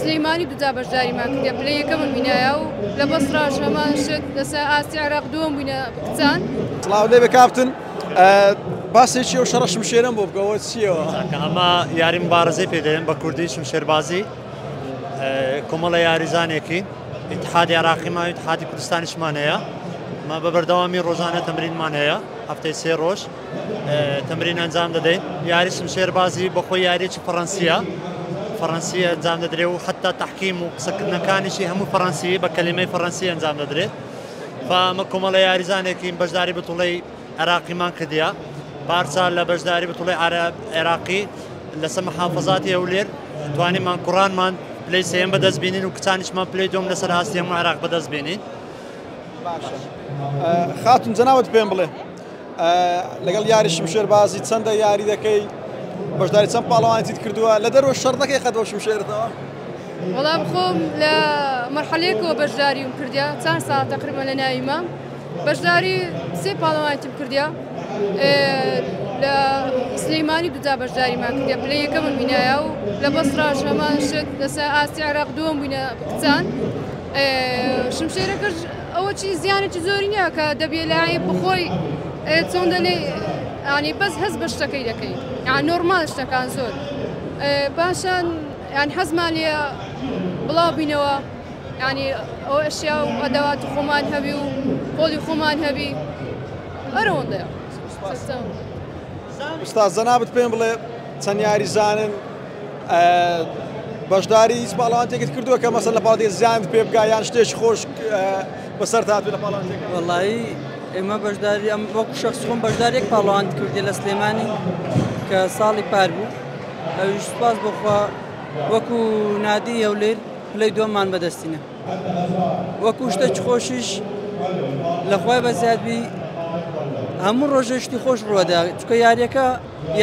سلەیمانی دوجا بەشداریمان کردیا پلەی یەکەمم بینایە و لە بەسڕاش هەمان شت لەسەر ئاستی عێراق دووەم بووینە کچان. سڵاو لێبێ کاپتن باسێکی ئەو شەڕە شمشێرەم بۆ بکە ئەوە چییەوە؟ کاکە ئەمە یاری مبارزەی پێ دەێن بە کوردی شمشێربازی کۆمەڵە یاریزانێکی ئیتحادی عێراقیمان و ئیتحادی کوردستانیشمان هەیە مە بە بەردەوامی ڕۆژانە تەمرینمان هەیە هەفتەی سێ ڕۆژ تەمرین ئەنجام دەدەین یاری شمشێربازی بەخۆی یاریی فەڕەنسیە فەڕەنسی ئەنجام دەدرێت و حتا تحکیم و قسەکردنەکانیشی هەموو فەڕەنسی بە کەلیمەی فەڕەنسی ئەنجام دەدرێت فامە کۆمەڵە یاریزانێکین بەشداری بتوڵەی عێراقیمان کردیە پارسال لە بەشداری بتوڵەی عێراقی لەسەر محافظاتی هەولێر توانیمان کوڕانمان پلەی سێیەم بەدەست بینین و کچانیشمان پلەی دووەم لەسەر ئاستی هەموو عێراق بەدەست بینین. باشە خاتون جەنابت پێم بڵێ لەگەڵ یاری شمشێربازی چەندە یاری دەکەی بەشداری چەند پاڵەوانێتیت کردووە لە دەرەوە شەڕ دەکەی قەت بەو شمشێرتەوە؟ وەڵا خۆم لە مەرحەلەیەکەوە بەشداریم کردیا چەند ساڵ تقریبا لە ناویمە بەشداری سێ پاڵەوانێتیم کردیا لە سلەیمانی دوجا بەشداریمان کردیا پلەی یەکەمم بینایە و لە بەسڕاش هەمان شت لەسەر ئاستی عێراق دووەم بووینە کچان شمشێرەکەش ئەوە چی زیانێکی زۆری نییە کە دەبێ لای بخۆی چۆن دەلێ ینی بەس هەست بە شتەکەی دەکەی یان نۆرمال شتەکان زۆر پاشان یان حەزمان لێ بڵاو بینەوە ینی ئەو ئەشیا و ئەدەوات خۆمان هەبی و پۆلی خۆمان هەبی ئەرەوەندەیە. ئوستاز جەنابت پێم بڵێ چەند یاریزانن بەشداری هیچ پاڵەوانتێکت کردووە کە مەسەن لە پاڵەوانتێک زیانت پێ بگا یان شتێکی خۆش بەسەر هاتوو لە پاڵەوانتێک؟ وەڵایی ئێمە بەشداری ئەم وەکو شەخس خۆم بەشداری یەک پاڵەوانت کردی لە سلێمانی کە ساڵی پار بوو ئەویش سوپاس بۆ خوا وەکو نادی هەولێر پلەی دووەممان بەدەستینە. وەکو شتێکی خۆشیش لە خوای بەزیاد بی هەموو ڕۆژێ شتی خۆش ڕوەدا چکە یاریەکە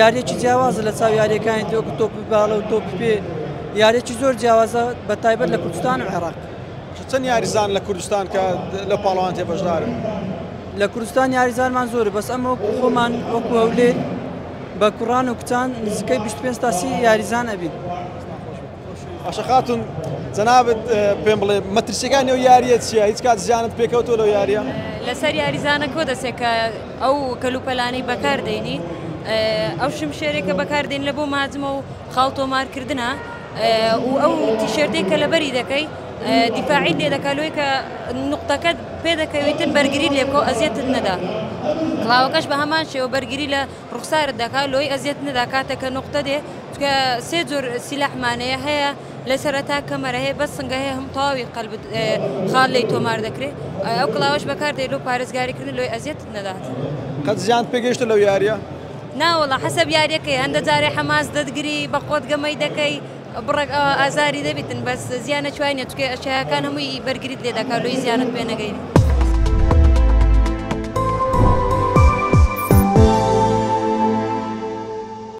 یاریەکی جیاوازە لە چاو یاریەکانی تۆکو تۆپی باڵە و تۆپی پێ یاریەکی زۆر جیاوازە بە تایبەت لە کوردستان و عێراق. چەند یاریزان لە کوردستان کە لە پاڵەوانێتی بەشدارن؟ لە کوردستان یاریزانمان زۆرە بەس ئەمە وەکو خۆمان وەکو هەولێر بە کوڕان و کچان نزیکەی 25 تا 30 یاریزان ئەبین. باشە خاتون جەنابت پێم بڵێ مەترسیەکانی ئەو یاریە چییە هیچ کات زیانت پێکەوتووە لەو یاریە؟ لەسەر یاریزانە کۆ دەچێت کە ئەو کەلوپەلانەی بەکار دێنی ئەو شمشێرێک کە بەکاردێن لە بۆ ماجمە و خاڵ تۆمارکردە و ئەو تیشێرتێک کە لەبەری دەکەی دیفاعی لێ دەکا لۆی کە نقطەکەت پێ دەکەویتن بەرگری لێ بکە و ئەزیەتت نەدا کڵاوەکەش بە هەمان شێوە بەرگری لە ڕوخسارت دەکا لۆی ئەزیەت نەدا کاتێک کە نقطە دێ چونکە سێ جۆر سیلاحمان هەیە هەیە لە سەرەتا کەمەرە هەیە بەس سنگە هەیە هەم تەواوی قەلبت خاڵ لێی تۆمار دەکرێ ئەو کڵاوەش بەکاردێ لۆ پارێزگاریکردن لۆی ئەزیەتت نەدات. قەت زیانت پێگەیشتە لەو یاریە؟ ناوەڵا حەسەب یاریەکەی هەندە جارێ حەماس دەتگری بە خۆت گەمەی دەکەی بڕێک ئەوە ئازاری دەبیتن بەس زیانە چوای نیە چونکە ئەشیاکان هەمووی بەرگریت لێ دەکا لۆی زیانت پێ نەگەینی.